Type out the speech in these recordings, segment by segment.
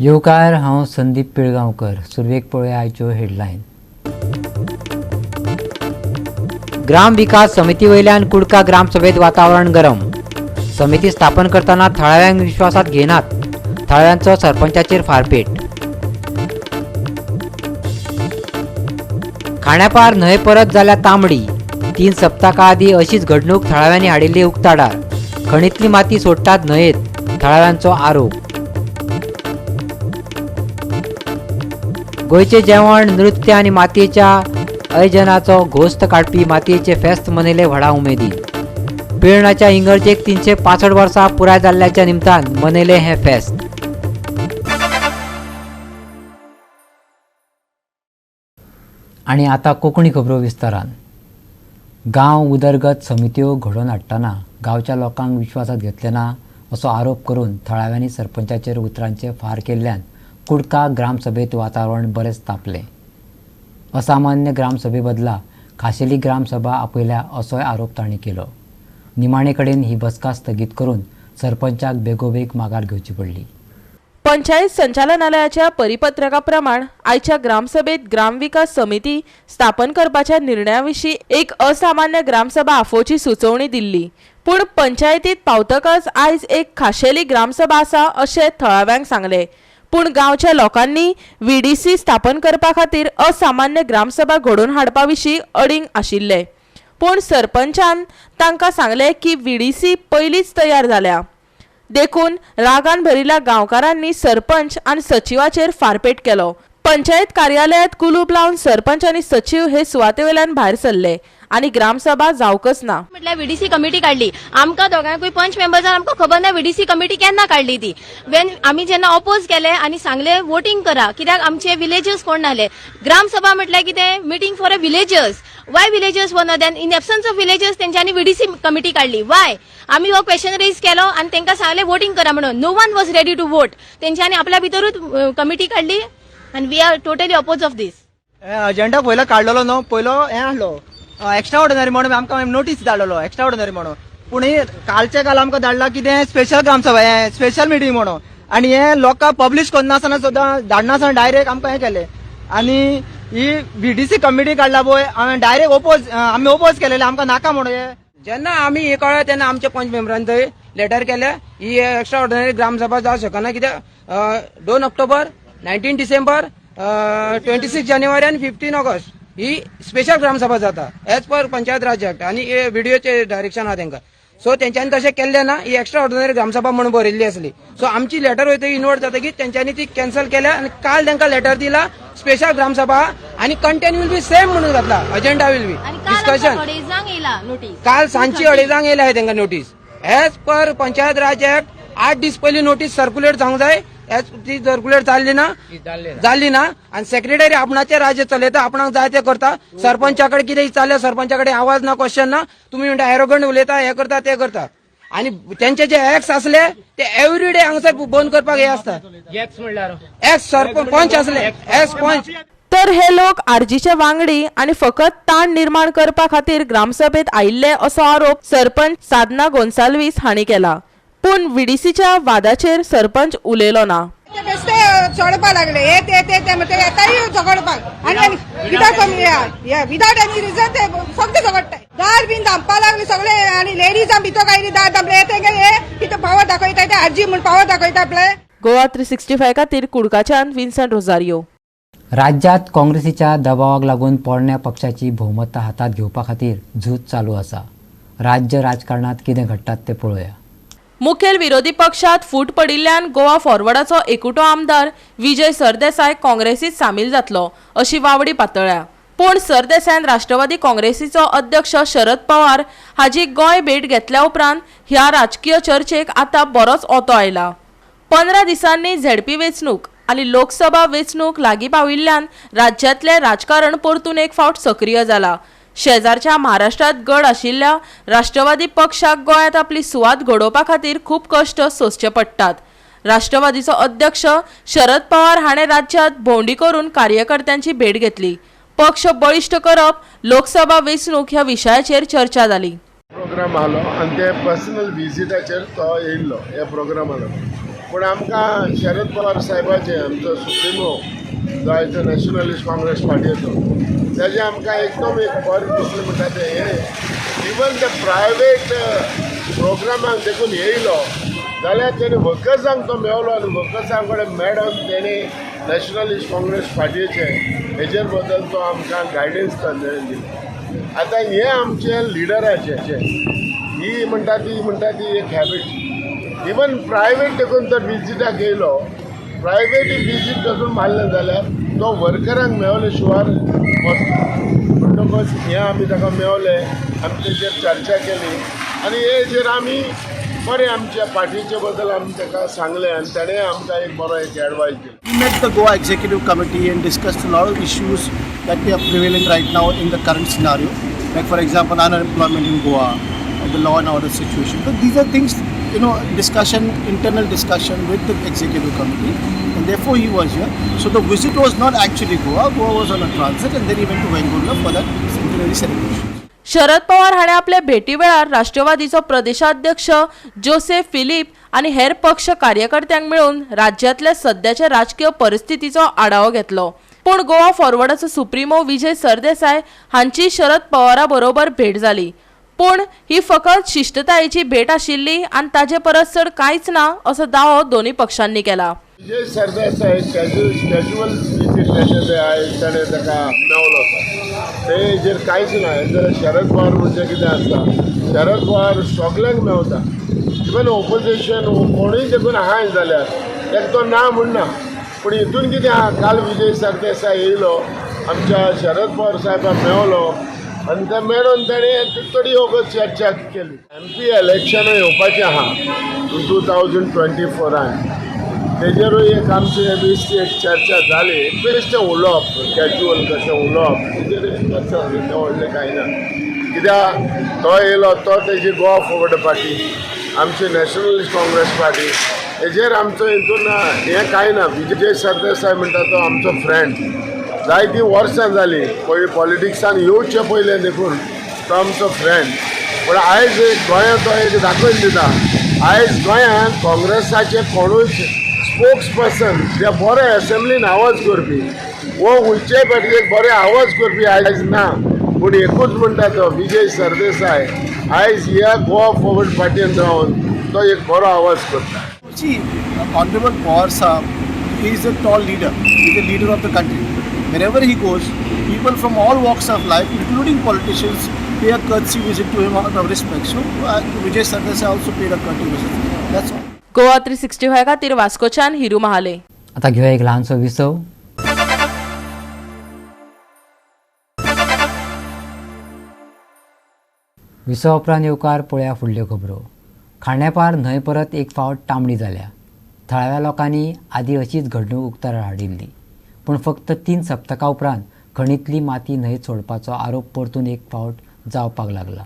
येवकार, हांव संदीप पिळगांवकर. सुरवेक पळोवया आयच्यो हेडलायन. ग्राम विकास समिती वयल्यान कुडका ग्रामसभेत वातावरण गरम. समिती स्थापन करतना थळाव्यांक विश्वासात घेनात, थळाव्यांचो सरपंचाचेर फारपेट. खाण्यापार न्हंय परत जाल्या तांबडी. 3 सप्तकां आदीं अशीच घडणूक थळाव्यांनी हाडिल्ली उक्ताडार. खणींतली माती सोडटात न्हंयेत, थळाव्यांचो आरोप. गोंयचें जेवण, नृत्य आनी मातयेच्या आयोजनाचो घोस्त काडपी मातयेचे फेस्त मनयले व्हडा उमेदीन. पिळर्णाच्या इगर्जेक 365 वर्सां पुराय जाल्ल्याच्या निमतान मनयलें हें फेस्त. आनी आतां कोंकणी खबरो विस्तारान. गांव उदरगत समित्यो घडोवन हाडटना गांवच्या लोकांक विश्वासात घेतले ना असो आरोप करून थळाव्यांनी सरपंचाचेर उतरांचे फार केल्ल्यान कुडका ग्रामसभेत वातावरण बरेंच तापलें. असामान्य ग्रामसभे बदला खाशेली ग्रामसभा आपयल्या असोय आरोप तांणी केलो. निमाणे कडेन ही बसका स्थगीत करून सरपंचाक बेगोबेग माघार घेवची पडली. पंचायत संचालनालयाच्या परिपत्रका प्रमाण आयच्या ग्रामसभेत ग्रामविकास समिती स्थापन करपाच्या निर्णया विशीं एक असामान्य ग्रामसभा आफोवची सुचोवणी दिल्ली. पूण पंचायतीत पावतकच आयज एक खाशेली ग्रामसभा आसा अशें थळाव्यांक सांगलें. पूण गांवच्या लोकांनी व्हीडीसी स्थापन करपा खातीर असामान्य ग्रामसभा घडोवन हाडपा विशीं अडींग आशिल्ले. पूण सरपंचान तांकां सांगलें की व्हीडीसी पयलींच तयार जाल्या. देखून रागान भरिल्ल्या गांवकारांनी सरपंच आनी सचिवाचेर फारपेट केलो. पंचायत कार्यालयात कुलूप लावन सरपंच आनी सचीव हे सुवातेवेल्यान भायर सरले आनी ग्रामसभा जावकच ना. म्हटल्यार व्हीडीसी कमिटी काडली. आमकां दोगांकूय पंच मेंबर्सान आमकां खबर ना व्हीडीसी कमिटी केन्ना काडली ती. वेन आमी जेन्ना ऑपोज केले आनी सांगले वोटींग करा, कित्याक आमचे विलेजर्स कोण नाले. ग्रामसभा म्हटल्यार कितें? Meeting for a villagers. Why villagers were not then? In absence of villagers तेंच्यांनी व्हीडीसी कमिटी काडली. वाय? आमी हो क्वेश्चन रेज केलो आनी तांकां सांगले वोटींग करा म्हणून. No one was ready to vote. तेंच्यांनी आपल्या भितरूच कमिटी काडली आनी we are totally oppose of this. Agenda पयलो काडलेलो न्हू, पयलो हें आहलो एक्स्ट्रा ऑर्डिनरी म्हणून. आमकां नोटीस धाडलेलो एक्स्ट्रा ऑर्डिनरी म्हणून. पूण ही कालचे काल आमकां धाडला कितें स्पेशल ग्रामसभा, हें स्पेशल मिटींग म्हणून. आनी हें लोकांक पब्लीश करनासतना सुद्दां धाडनासतना डायरेक्ट आमकां हें केलें. आनी ही व्हीडीसी कमिटी काडला पळय, हांवें डायरेक्ट ओपोज, आमी ओपोज केलेले, आमकां नाका म्हणून हें. जेन्ना आमी हे कळ्ळें तेन्ना आमच्या पंच मेंबरान थंय लेटर केल्या, ही एक्स्ट्रा ऑर्डिनरी ग्रामसभा जावंक शकना, कित्याक 2 ऑक्टोबर, 19 डिसेंबर, 26 जानेवारी आनी 15 ऑगस्ट ही स्पेशल ग्रामसभा जाता एज पर पंचायत राज एक्ट आनी व्हिडिओचे डायरेक्शन आहा तेंकां. सो तेंच्यांनी तशें केल्लें ना. ही एक्स्ट्रा ऑर्डिनरी ग्रामसभा म्हणून बरयल्ली आसली. सो आमची लेटर वयता इनवर्ड जाता की तेंच्यांनी ती कॅन्सल केल्या आनी काल तेंकां लेटर दिला स्पेशल ग्रामसभा आनी कंटेंट will be same म्हणून घातला, अजेंडा will be आनी काल डिस्कशन. आमकां अडेजांक येयला नोटीस. काल सांजची अडेजांक येयल्या तेंकां notice. As per Panchayat Raj Act 8 दीस पयलीं नोटीस सर्क्युलेट जावंक जाय. एज ती सर्क्युलेट जाल्ली ना, जाल्ली ना. आनी सेक्रेटरी आपणाचे राज्य चलयता, आपणाक जाय ते करता. सरपंचा कडेन कितें विचारलें, सरपंचा कडेन आवाज ना, क्वेश्चन ना. तुमी म्हणटा एरोगंट उलयता, हे करता, ते करता. आनी तेंचे जे एक्स असले ते एवरी डे हांगासर बंद करपाक हे आसता. एक्स सरपंच पंच असले, एक्स पंच. तर हे लोक आरजीचे वांगडी आनी फकत ताण निर्माण करपा खातीर ग्रामसभेत आयिल्ले असो आरोप सरपंच साधना गोन्साल्वीस हांणी केला. पूण व्हीडीसीच्या वादाचेर सरपंच उलयलो ना. ते बेश्टे चडपा लागले, हे ते ते ते ते येताय झगडपाक आनी विदाउट विदाउट एनी रिजन ते फक्त झगडटाय. दार बीन धांपपा लागले सगळे आनी लेडीजां भितर कांय दार धांपले. हे तेंगे हे कितें पावर दाखयता ते, आजी म्हूण पावर दाखयता आपले. गोवा 365 खातीर कुडकाच्यान विन्संट रोजारियो. राज्यात काँग्रेसीच्या दबावाक लागून पोरण्या पक्षाची भोवमत्ता हातात घेवपा खातीर झूज चालू आसा. राज्य राजकारणात कितें घडटात तें पळोवया. मुखेल विरोधी पक्षात फूट पडिल्ल्यान गोवा फॉरवर्डाचो एकुटो आमदार विजय सरदेसाय काँग्रेसीत सामील जातलो अशी वावडी पातळ्ळ्या. पूण सरदेसायान राष्ट्रवादी काँग्रेसीचो अध्यक्ष शरद पवार हाजी गोंय भेट घेतल्या उपरांत ह्या राजकीय चर्चेक आतां बरोच ओतो आयला. 15 दिसांनी झेडपी वेंचणूक आनी लोकसभा वेंचणूक लागीं पाविल्ल्यान राज्यांतलें राजकारण परतून एक फावट सक्रीय जाला. शेजारच्या महाराष्ट्रात गड आशिल्ल्या राष्ट्रवादी पक्षाक गोंयांत आपली सुवात घडोवपा खातीर खूब कश्ट सोंसचे पडटात. राष्ट्रवादीचो अध्यक्ष शरद पवार हाणें राज्यांत भोंवडी करून कार्यकर्त्यांची भेट घेतली. पक्ष बळिश्ट करप, लोकसभा वेंचणूक ह्या विशयाचेर चर्चा जाली. प्रोग्राम आहलो आनी ते पर्सनल विजिटाचेर तो येयल्लो ह्या प्रोग्रामा लागून. पूण आमकां शरद पवार साहेबाचे, आमचो सुप्रिमो जो आयचो नॅशनलिस्ट काँग्रेस पार्टीचो, तेजें आमकां एकदम एक बरें दिसलें म्हणटा तें हें, इवन the private प्रोग्रामाक देखून येयलो जाल्यार तेणें वर्कर्सांक तो मेवलो आनी वर्कर्सां कडेन मेळोन तेणें नॅशनलिस्ट काँग्रेस पार्टीचे हेजेर बद्दल तो आमकां गायडन्स तांणी दिलो. आतां हें आमचें लिडराचें ही म्हणटा ती, म्हणटा ती एक हॅबिट. इवन प्रायवेट देखून तर विजिटाक येयलो, प्रायवेट विजीट देखून मारलें जाल्यार तो वर्करांक मेवले शिवार वचना. म्हणटकच हें आमी ताका मेवले, आमी तेजेर चर्चा केली आनी हेजेर आमी बरें आमच्या पार्टीचे बद्दल आमी ताका सांगलें आनी ताणें आमकां एक बरो एक एडवायस दिलो. We met the Goa Executive Committee and discussed a lot of issues that are prevalent right now in the current scenario. Like, for example, unemployment in Goa, the law and order situation. But these are things, discussion, internal discussion with the Executive Committee, and therefore he was here. So the visit was not actually Goa. Goa was on a transit, and then he went to Vengurla for that centenary celebration. Sharad Pawar हाणें आपले भेटी वेळार राष्ट्रवादीचो प्रदेशाध्यक्ष Joseph Filipe आनी हेर पक्ष कार्यकर्त्यांक मेळून राज्यांतल्या सद्याच्या राजकीय परिस्थितीचो आढावो घेतलो. पूण गोवा फॉरवर्डाचो सुप्रिमो विजय सरदेसाय हांची शरद पवारा बरोबर भेट जाली, पूण ही फकत शिश्टतायेची भेट आशिल्ली आनी ताजे परस चड कांयच ना असो दावो दोनूय पक्षांनी केला. विजय सरदेसाय कॅज्युअल विजीट ताचें तें आयज ताणें ताका मेवलो, तेजेर कांयच ना. जाल्यार शरद पवार म्हणजे कितें आसता, शरद पवार सगल्यांक मेवता, इवन ओपोजिशन कोणूय देखून आहाय जाल्यार ताका तो ना म्हणना. पूण हितून कितें आहा, काल विजय सरदेसाय येयलो, आमच्या शरद पवार साहेबाक मेवलो आनी ते मेळून ताणें थोडी वगत चर्चा केली. एमपी इलेक्शन येवपाचें आहा 2024, तेजेरूय एक आमची बेश्टी एक चर्चा जाली. बेश्टें उलोवप, कॅज्युअल कशें उलोवप, तेजेर चर्चा जाली, तें व्हडलें कांय ना. कित्याक तो येयलो तो तेजी गोवा फॉरवर्ड पार्टी, आमची नॅशनलिस्ट काँग्रेस पार्टी, हेजेर आमचो हितून हें कांय ना. विजय सरदेसाय म्हणटा तो आमचो फ्रेंड, जायतीं वर्सां जालीं पयलीं पॉलिटिक्सान येवचे पयलें देखून तो आमचो फ्रेंड. पूण आयज गोंयांत तो एक दाखोवन दिता, आयज गोंयांत काँग्रेसाचे कोणूच स्पोक्स पर्सन जे बरे एसेंब्लीन आवाज करपी वो उलचे एक बरे आवाज करपी आयज ना. पूण एकूच म्हणटा तो विजय सरदेसाय आयज ह्या गोवा फॉरवर्ड पार्टीन रावन तो एक बरो आवाज करता. See, Honorable Pawar Saab is a tall leader. He is the leader of the country. Wherever he goes, people from all walks of life, including politicians, pay a courtesy visit to him out of respect. So Vijay Sardesai also paid a courtesy visit. That's all. Goa 365 खातीर वास्कोच्यान हिरू महाले. आता घेवया एक ल्हानसो विसव. विसवा उपरांत येवकार पळया फुडल्यो खबरो. खांडेपार न्हंय परत एक फावट तांबडी जाल्या. थळाव्या लोकांनी आदीं अशीच घडणूक उक्ताडार हाडिल्ली, पूण फक्त 3 सप्तकां उपरांत खणींतली माती न्हंयेत सोडपाचो आरोप परतून एक फावट जावपाक लागला.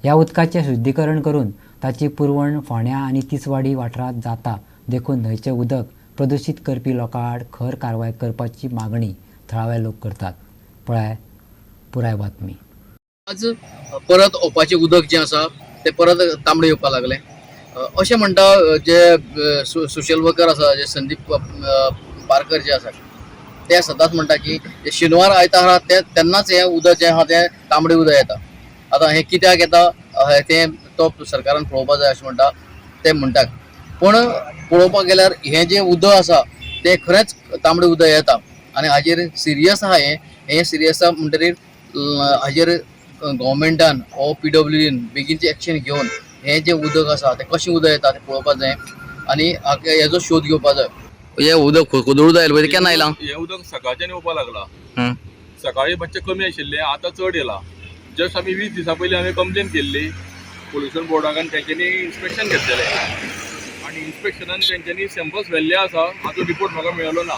ह्या उदकाचें शुद्धीकरण करून ताची पुरवण फोंड्या आनी तिसवाडी वाठारांत जाता, देखून न्हंयचें उदक प्रदुशीत करपी लोकां आड खर कारवाय करपाची मागणी थळावे लोक करतात. पळय पुराय बातमी. आज परत ओपाचें उदक जें आसा तें परत तांबडें येवपाक लागलें. अशें म्हणटा जे सोशल वर्कर आसा, जे संदीप पारकर जे आसा, ते सदांच म्हणटा की शेनवार आयतार आहा ते तेन्नाच हें उदक जें आहा तें तांबडें उदक येता. आतां हें कित्याक येता तें तो सरकारान पळोवपाक जाय अशें म्हणटा ते म्हणटात. पूण पळोवपाक गेल्यार हें जें उदक आसा तें खरेंच तांबडें उदक येता आनी हाजेर सिरियस आहा. हें सिरियस आहा म्हणटकीर हाजेर गव्हर्मेंटान ओ पीडब्ल्यूडीन बेगीनचें एक्शन घेवन हें जें उदक आसा तें कशें उदक येता तें पळोवपाक जाय आनी हेजो शोध घेवपाक जाय. हें उदक खोदूळ जाय पळय, केन्ना आयलां हें उदक? सकाळच्यान येवपाक लागलां. सकाळी मातशें कमी आशिल्लें, आतां चड येयलां. जस्ट आमी 20 दिसां पयलीं आमी कंप्लेन केल्ली पोल्युशन बोर्डाक आनी तेंच्यांनी इन्स्पेक्शन घेतलेलें आनी इन्स्पेक्शनान तेंच्यांनी सॅम्पल्स व्हेल्ले आसा. आजून रिपोर्ट म्हाका मेळलो ना.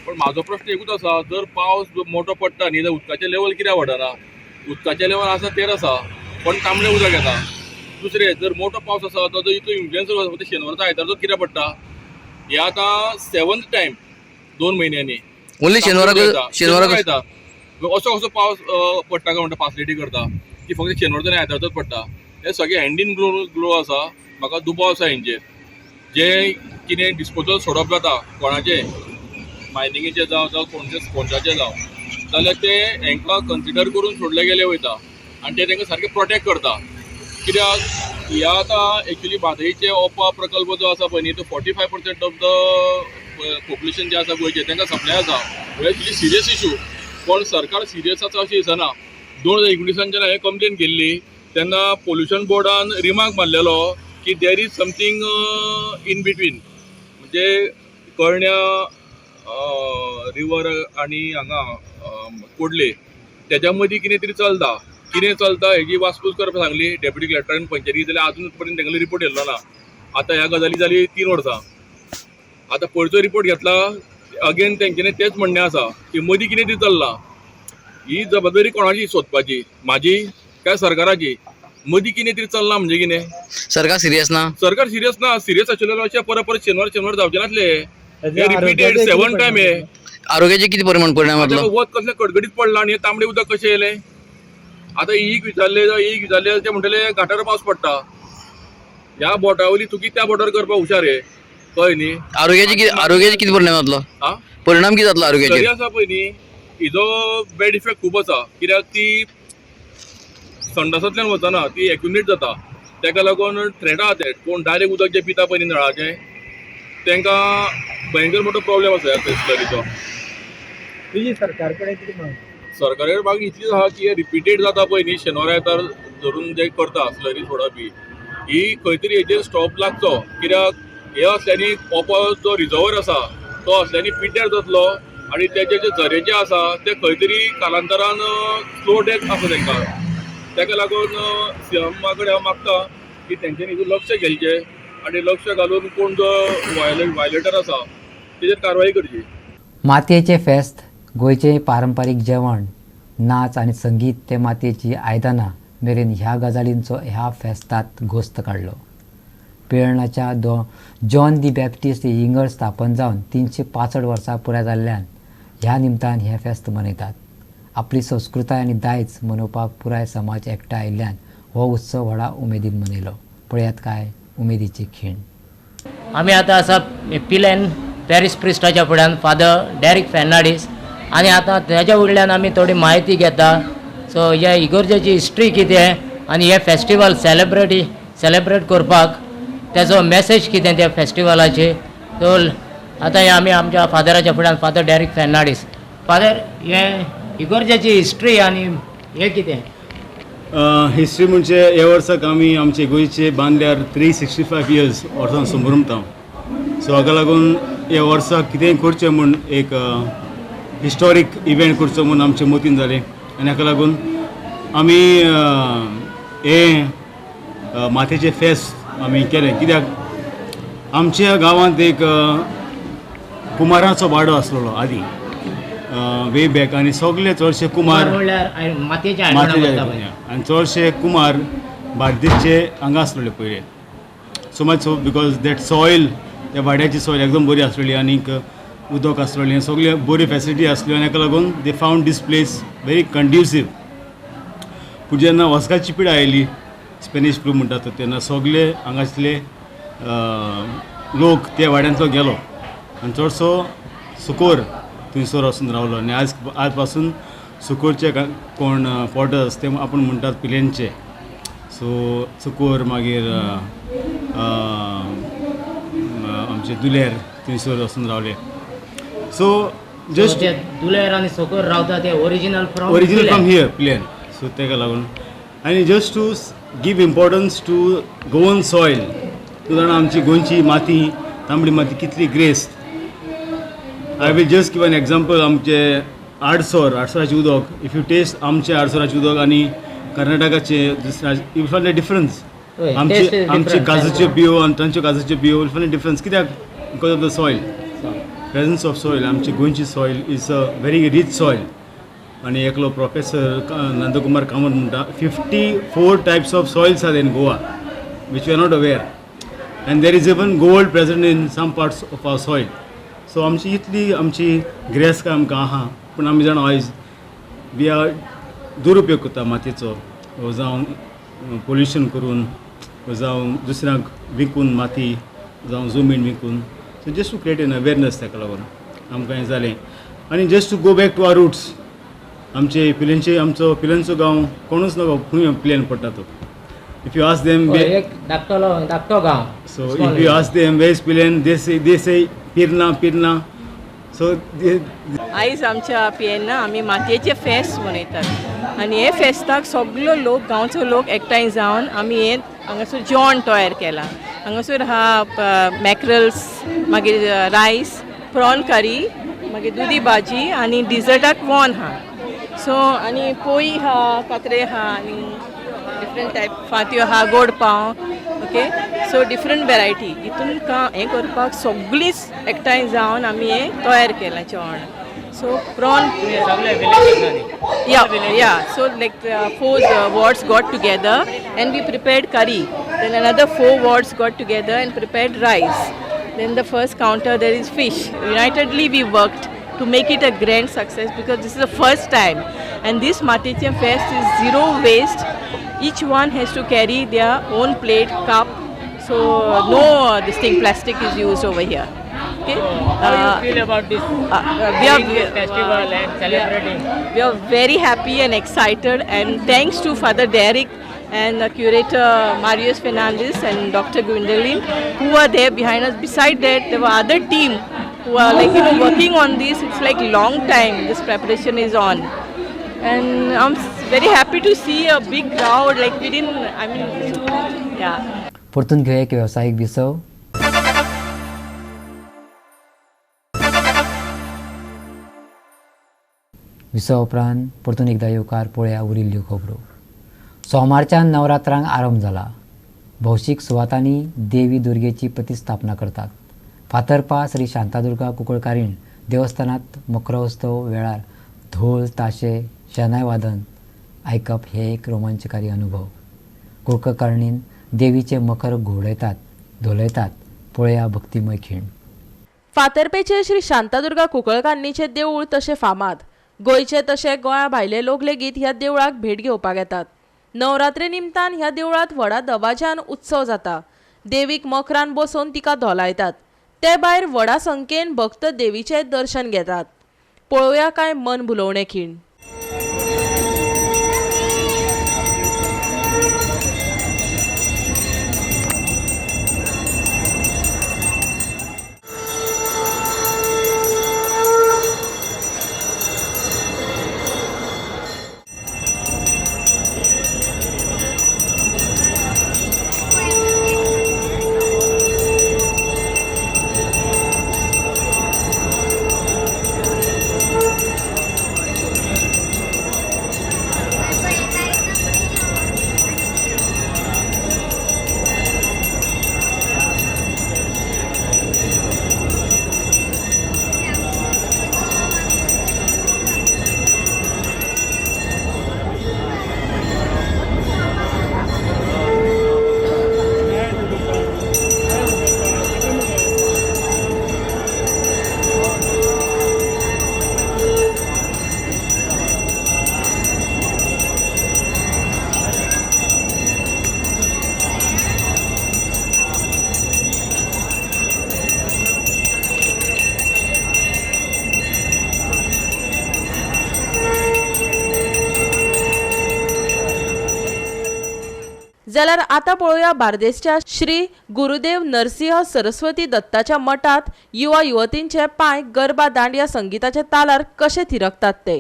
पण म्हाजो प्रश्न एकूच आसा, जर पावस मोठो पडटा न्ही जाल्यार उदकाचें लेवल कित्याक वाडना? उदकाचें लेवल आसा तेर आसा, पण तांबडें उदक येता. दुसरें, जर मोठो पावस आसा तो इतलो इन्फ्लुयन्स आसा, शेनवारचो आयतारचो कित्याक पडटा? हे आतां 7th time 2 म्हयन्यांनी ओन्ली शेनवाराक? शेनवाराक येता. असो कसो पावस पडटा काय म्हणटा पासलिटी करता की फक्त शेनवारचो आनी आयतारचोच पडटा? हे सगळे हँड इन ग्लो आसा. म्हाका दुबाव आसा हेंचेर. जे कितें डिस्पोजल सोडप जाता कोणाचें मायनिंगेचें जावं जावं कोणच्याचें जावं जाल्यार ते हेंकां कन्सिडर करून सोडले गेले वयता आनी ते तांकां सारकें प्रोटेक्ट करता. कित्याक ह्या आतां एक्चुली म्हादयचे ओपा प्रकल्प जो आसा पळय न्ही तो 45% ऑफ the population जें आसा गोंयचें तांकां सप्लाय आसा. हो एक्चुली सिरियस इशू, पण सरकार सिरियस आसा अशें दिसना. 2019 जेन्ना हांवें कंप्लेन केल्ली तेन्ना पोल्युशन बोर्डान रिमार्क मारलेलो की there is something in between, म्हणजे कळण्या रिवर आनी हांगा कोडले तेज्या मदीं कितें तरी चलता. कितें चलता हेजी वासपूस करपाक सांगली डेप्युटी कलेक्टरान पंचायती, जाल्यार आजून पर्यंत तेंगेलो रिपोर्ट येयल्लो ना. आतां ह्या गजाली जाली 3 वर्सां. आतां पयरचो रिपोर्ट घेतला अगेन तेंच्यांनी तेंच म्हणणें आसा की मदीं कितें तरी चल्लां. ही जबाबदारी कोणाची सोदपाची, म्हाजी काय सरकाराची? मदीं कितें तरी चल्लां म्हणजे कितें सरकार सिरियस ना? सरकार सिरियस ना. सिरियस आशिल्लें अशें परत परत शेनवार शेनवार जावचें नासलें. हे रिपीटेड 7 टायम हे. आरोग्याचे कितें परिणाम जातलो? वत कसलें कडकडीत पडलां आनी हें तांबडें उदक कशें येयलें? आतां एक विचारलें एक विचारलें ते म्हणटले घाटार पावस पडटा, ह्या बोटा वयली चुकी त्या बोटार करपाक हुशार हे, कळ्ळें न्ही? आरोग्याचे कितें परिणाम जातलो? परिणाम कितें जातलो आरोग्याचेर? तरी आसा पळय न्ही हिजो बॅड इफेक्ट खूब आसा. कित्याक ती संडासांतल्यान वचना, ती एक्युमुलेट जाता. तेका लागून थ्रेट आहा ते कोण डायरेक्ट उदक जें पिता पळय न्ही नळाचें तांकां भयंकर मोठो प्रॉब्लेम आसा ह्या स्लरीचो. तुजी सरकार कडेन कितें मागणी? सरकारा कडेन मागणी इतलीच आहा की रिपीटेड जाता पळय न्ही शेनवार आयतार धरून जे करता स्लरी सोडप ही खंय तरी हेजेर स्टॉप लागचो. कित्याक हे असल्यांनी ओपो जो रिजर्वर आसा तो असल्यांनी पिड्ड्यार जातलो आनी तेजे जे झरे जे आसा ते खंय तरी कालांतरान स्लो डेथ आसा तांकां. ताका लागून सीएमा कडेन हांव मागता की तेंच्यांनी हितून लक्ष घेवचें आनी लक्ष घालून कोण जो वायलेटर आसा तेजेर कारवाई करची. मातयेचें फेस्त, गोंयचें पारंपारीक जेवण, नाच आनी संगीत ते मातयेची आयदनां मेरेन ह्या गजालींचो ह्या फेस्तांत घोस्त काडलो. पिळर्णाच्या जॉन दी बॅप्टिस्ट ही इगर्ज स्थापन जावन 365 वर्सां पुराय जाल्ल्यान ह्या निमतान हें फेस्त मनयतात. आपली संस्कृताय आनी दायज मनोवपाक पुराय समाज एकठांय आयिल्ल्यान हो उत्सव व्हडा उमेदीन मनयलो. पळयात काय उमेदीचे खीण. आमी आतां आसा पिलेन पॅरीस प्रिस्टाच्या फुड्यान फादर डॅरिक फेर्नांडीस आनी आतां तेज्या वयल्यान आमी थोडी म्हायती घेता. सो ह्या इगर्जेची हिस्ट्री कितें आनी हे फेस्टिवल सेलेब्रेट करपाक तेजो मॅसेज कितें त्या फेस्टिवलाची. सो आतां हे आमी आमच्या फादराच्या फुड्यान फादर डॅरिक फेर्नांडीस. फादर, हे इगर्जेची हिस्ट्री आनी हें कितें? हिस्ट्री म्हणजे ह्या वर्साक आमी आमचे गोंयचे बांदल्यार 365 इयर्स वर्सां संभ्रमता. सो हाका लागून ह्या वर्साक कितेंय करचें म्हूण एक हिस्टोरीक इव्हेंट करचो म्हूण आमचे मतीन जालें आनी हाका लागून आमी हें माथेचें फेस्त आमी केलें. कित्याक आमच्या गांवांत एक कुमाराचो वाडो आसलेलो आदीं वे बॅक आनी सगळे चडशे कुमार मातयेचे आनी चडशे कुमार बार्देसचे हांगा आसलेले पयले. So much so because that soil, त्या वाड्याची सॉयल एकदम बरी आसलेली आनीक उदक आसलेलें, सगळे बरी फेसिलिटी आसल्यो आनी हाका लागून they found this place very conducive. पूण जेन्ना वस्काची पिडा आयली, स्पॅनीश फ्लू म्हणटा तो, तेन्ना सगळे हांगासले लोक त्या वाड्यांतलो गेलो आनी चडसो सुकोर थंयसर वचून रावलो. आनी आज पासून सुकोरचे कोण पोटर्स ते आपूण म्हणटात पिलेनचे. सो सुकोर मागीर आमचे दुलेर थंयसर वचून रावले. सो जस्ट दुलेर आनी सुकोर रावता ते original from here Pilerne. So ताका लागून आनी just to give importance to Goan soil. तूं जाणा आमची गोंयची माती, तांबडी माती कितली ग्रेस्त. I will just give an example. आमचे आडसराचें उदक, if you test आमचें आडसराचें उदक आनी कर्नाटकाचें, you find a difference. आमचे काजूच्यो बियो आनी तांच्यो काजूच्यो बियो, you find a difference. कित्याक? Because of the soil, presence of soil. आमची गोंयची soil is a very rich soil. आनी एकलो प्रोफेसर नंदकुमार कामत म्हणटा 54 types of soils are in Goa which we are not aware, and there is even gold present in some parts of our soil. So आमची इतली आमची गिरेस्तकाय आमकां आहा, पूण आमी जाणा आयज we are दुरुपयोग करता मातयेचो, जावं पोल्युशन करून, जावं दुसऱ्यांक विकून माती, जावं जमीन विकून. So just to create an awareness ताका लागून आमकां हें जालें. आनी just to go back to our roots, आमचे पिलेनचे, आमचो पिलेनचो गांव कोणूच नको खंय पिलेन पडटा तो. If you ask them, एक धाकटो धाकटो गांव. So if you ask them where is Pilerne, they say Pirna Pirna. So आयज आमच्या पिएन्ना आमी मातयेचे फेस्त मनयतात आनी हे फेस्ताक सगलो लोक, गांवचो लोक एकठांय जावन आमी हे हांगासर जेवण तयार केलां. हांगासर आहा मॅक्रल्स, मागीर रायस, प्रॉन करी, मागीर दुदी भाजी आनी डिजर्टाक वॉन आहा. सो आनी पोळी आहा, कात्रे आहा आनी डिफरंट टायप फांत्यो आहा, गोड पाव. ओके, सो डिफरंट वेरायटी हितून हें करपाक सगळींच एकठांय जावन आमी हें तयार केलां जेवण. So prawn, yeah. So like 4 wards got together and we prepared curry. Then another 4 wards got together and prepared rice. Then the first counter there is fish. Unitedly we worked to make it a grand success because this is the first time. And this Matiyechem Fest is zero waste. Each one has to carry their own plate, cup. So no this thing plastic is used over here. Okay. How do you feel about this? We are this festival and celebrating. We are very happy and excited, and thanks to Father Derek and the curator Marius Fernandez and Dr. Gwendolyn, who were there behind us. Beside that, there were other team who are like working on this. It's like long time this preparation is on, and I'm very happy to see a big crowd. Like we didn't, I mean, yeah. परतून घेवया एक वेवसायीक विसव. विसवा उपरांत परतून एकदां येवकार पळया उरिल्ल्यो खबरो. सोमारच्यान नवरात्रांक आरंभ जाला. भौशीक सुवातांनी देवी दुर्गेची प्रतिस्थापना करतात. फातर्पा श्री शांतादुर्गा कुंकळकारीण देवस्थानांत मकरोत्सव वेळार धोल, ताशे, शेनाय वादन आयकप हे एक रोमांचकारी अनुभव. कुंकळकारणीन देवीचे मखर घुंवडायतात, धोलयतात. पळया भक्तिमय खीण. फातर्पेचे श्री शांतादुर्गा कुंकळकान्नीचें देवूळ तशें फामाद. गोंयचे तशें गोंया भायले लोक लेगीत ह्या देवळाक भेट घेवपाक येतात. नवरात्री निमतान ह्या देवळांत व्हडा दबाज्यान उत्सव जाता. देवीक मखरान बसोवन तिका धोलायतात. ते भायर व्हडा संख्येन भक्त देवीचें दर्शन घेतात. पळोवया कांय मन भुलोवणे खीण. जाल्यार आतां पळोवया बार्देसच्या श्री गुरुदेव नरसिंह सरस्वती दत्ताच्या मठांत युवा युवतींचे पांय गरबा दांडिया संगीताच्या तालार कशे थिरकतात ते.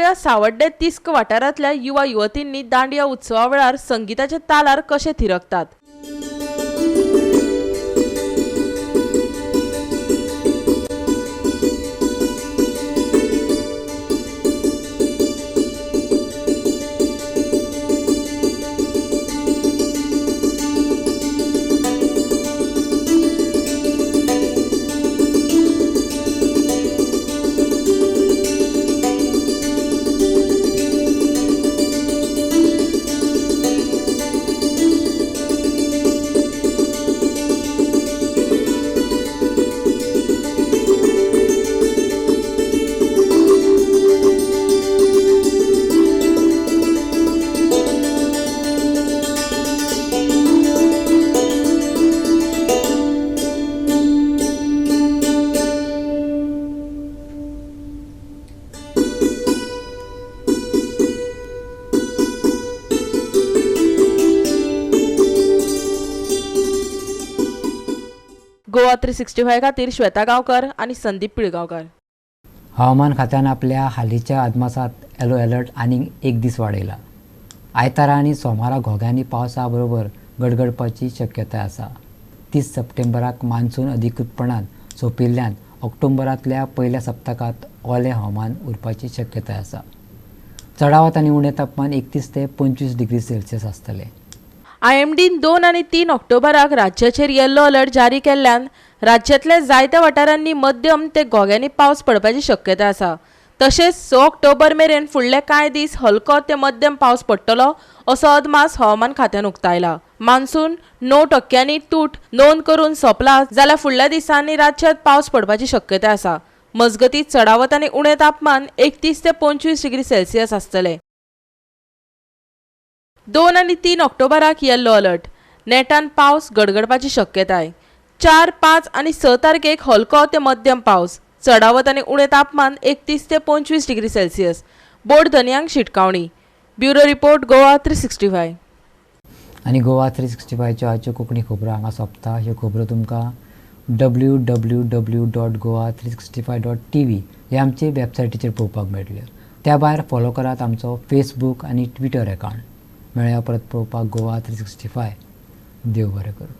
पळोवया सावड्डे तिस्क वाठारांतल्या युवा युवतींनी दांडिया उत्सवा वेळार संगीताच्या तालार कशे थिरकतात. गोवा 365 खातीर श्वेता गांवकर आनी संदीप पिळगांवकर. हवामान खात्यान आपल्या हालींच्या अदमासांत येलो अलर्ट आनीक एक दीस वाडयला. आयतारा आनी सोमारा घोग्यांनी पावसा बरोबर गडगडपाची शक्यताय आसा. 30 सप्टेंबराक मान्सून अधिकृतपणान सोंपिल्ल्यान ऑक्टोबरांतल्या पयल्या सप्तकांत ओलें हवामान उरपाची शक्यताय आसा. चडावत आनी उणें तापमान 31 ते 25 डिग्री सेल्सियस आसतलें. आयएमडीन 2 आनी 3 ऑक्टोबराक राज्याचेर येल्लो अलर्ट जारी केल्ल्यान राज्यांतल्या जायत्या वाठारांनी मध्यम ते घोग्यांनी पावस पडपाची शक्यता आसा. तशेंच 6 ऑक्टोबर मेरेन फुडले कांय दीस हलको ते मध्यम पावस पडटलो असो अदमास हवामान खात्यान उक्तायला. मान्सून 9% तूट नोंद करून सोंपला जाल्यार फुडल्या दिसांनी राज्यांत पावस पडपाची शक्यता आसा. मजगतीं चडावत आनी उणें तापमान 31 ते 25 डिग्री सेल्सियस आसतलें. 2 आनी 3 ऑक्टोबराक येल्लो अलर्ट, नेटान पावस गडगडपाची शक्यताय. 4, 5 आनी 6 तारखेक हलको ते मध्यम पावस, चडावत आनी उणें तापमान 31 ते 25 डिग्री सेल्सियस. बोर्ड धनयांक शिटकावणी. Bureau report, Goa 365. आनी गोवा 365च्यो आजच्यो कोंकणी खबरो हांगा सोंपता. ह्यो खबरो तुमकां www.goa365.tv ह्या आमचे वेबसायटीचेर पळोवपाक मेळटल्यो. त्या भायर फॉलो करात आमचो फेसबूक आनी ट्विटर अकावंट. मेळया परत पळोवपाक गोवा 365. देव बरें करूं.